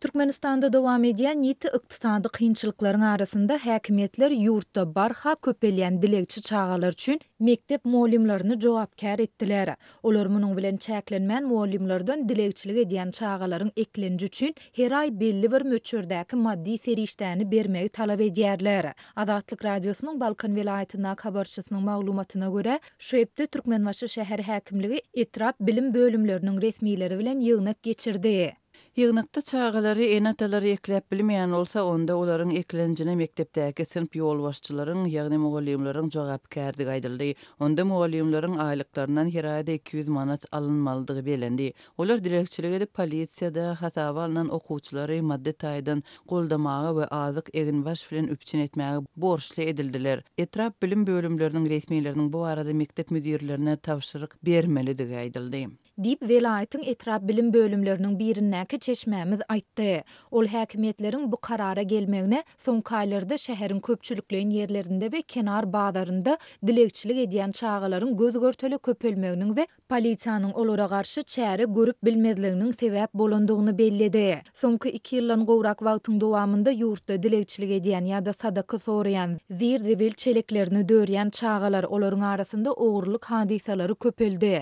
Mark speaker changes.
Speaker 1: Türkmenistanda dowam edýän ýiti ykdysady kynçylyklaryň arasynda häkimiýetler ýurtda barha köpelýän dilegçi çagalar üçin mekdep mugallymlaryny jogapkär etdiler. Olar munuň bilen çäklenmän, mugallymlardan dilegçilik edýän çagalaryň eklenji üçin her aý belli bir möçberdäki maddy serişdäni bermegi talap edýärler. Azatlyk Radiosynyň Balkan welaýatyndaky habarçysynyň maglumatyna görä, şu hepde Türkmenbaşy şäher häkimligi etrap bilim bölümleriniň resmileri bilen ýygnak geçirdi.
Speaker 2: Ýygnakda çagalary ene-atalary ekläp bilmeýän bolsa, onda olaryň eklenjine mekdepdäki synp ýolbaşçylaryň, ýagny mugallymlaryň jogapkärdigi aýdyldy. Onda mugallymlaryň aýlyklaryndan her aýda 200 manat alynmalydygy bellendi. Olar dilegçilik edip, polisiýada hasaba alnan okuwçylary maddy taýdan goldamaga we azyk, eginbaş bilen üpjün etmäge borçly edildiler. Etrap bilim bölümleriniň resmileriniň bu barada mekdep müdirlerine tabşyryk bermelidigi aýdyldy.
Speaker 1: Diýip, welaýatyň etrap bilim bölümleriniň birindäki çeşmämiz aýtdy. Ol häkimiýetleriň bu karara gelmegine soňky aýlarda şäheriň köpçülikleýin ýerlerinde we kenar bazarynda dilegçilik edýän çagalaryň göz-görtele köpelmeginiň we polisiýanyň olara garşy çäre görüp bilmezliginiň sebäp bolandygyny belledi. Soňky iki ýyldan gowrak wagtyň dowamynda ýurtda dilegçilik edýän ýa-da sadaka soraýan, zir-zibil çeleklerini dörýän çagalar, olaryň arasynda ogurlyk hadysalary köpeldi.